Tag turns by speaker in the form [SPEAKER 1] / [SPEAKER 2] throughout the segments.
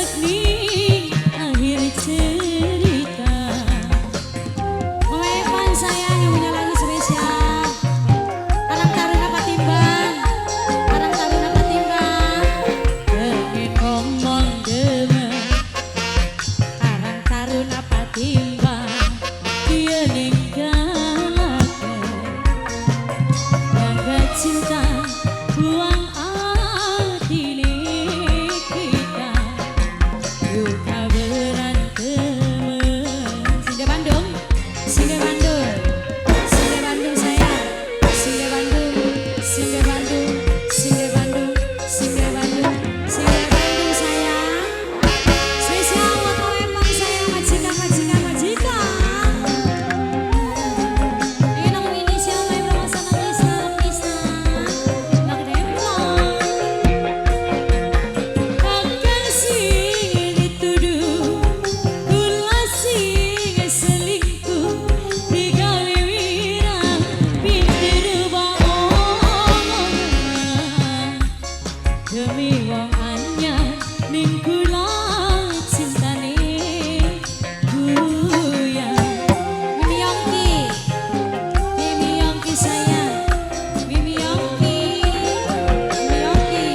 [SPEAKER 1] Besok nih akhir cerita. Mama Evan sayang yang punya lagu spesial. Karang Taruna Patimban, Karang Taruna Patimban. Pengen ngomong demen. Karang Taruna Patimban. Dia ninggalaken. Gangga cinta buang atine kita. Yuka berantem. Sinde Bandung, Sinde Bandung, Sinde Bandung sayang. Sinde Bandung, Sinde Bandung, Sinde Bandung, Sinde Bandung, Sinde Bandung sayang. Spesial buat Palembang sayang, majikan, majikan, majikan. Ini nomor inisial my promosi Lisa, Lisa, Bang Demplon. Kakang sing dituduh kula sing selingkuh, digawe wirang pinter bohongan demi wong anyar ning kula cintane buyar. Mimi Yongki, Mimi Yongki sayang, Mimi Yongki, Mimi Yongki.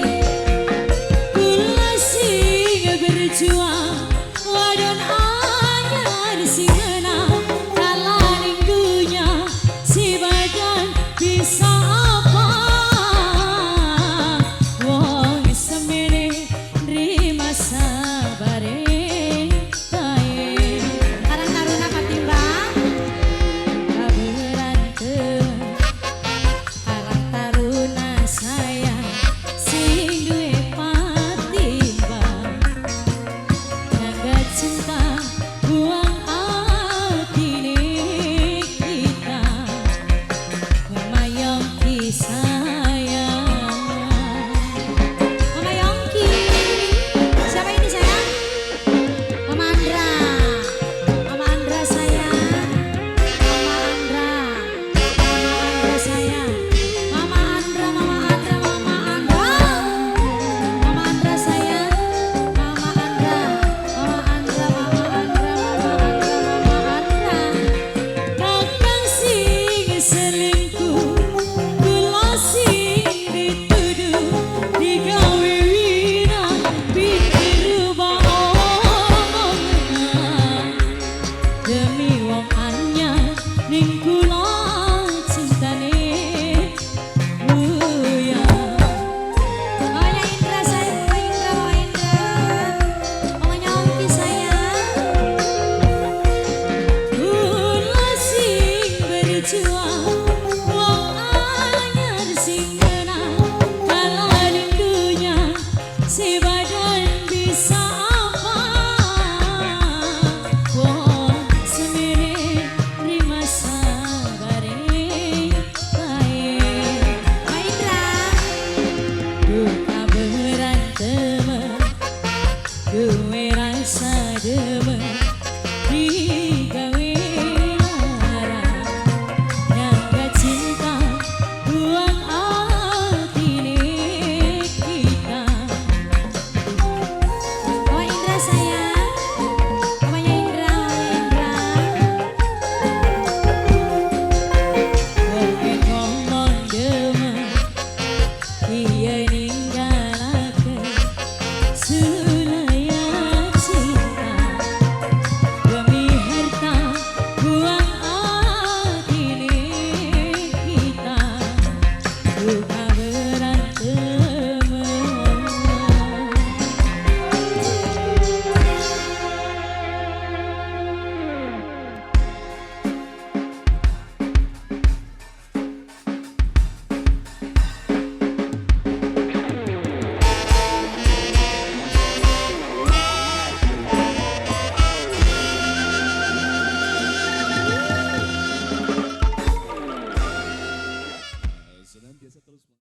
[SPEAKER 1] Kula sing berjuang.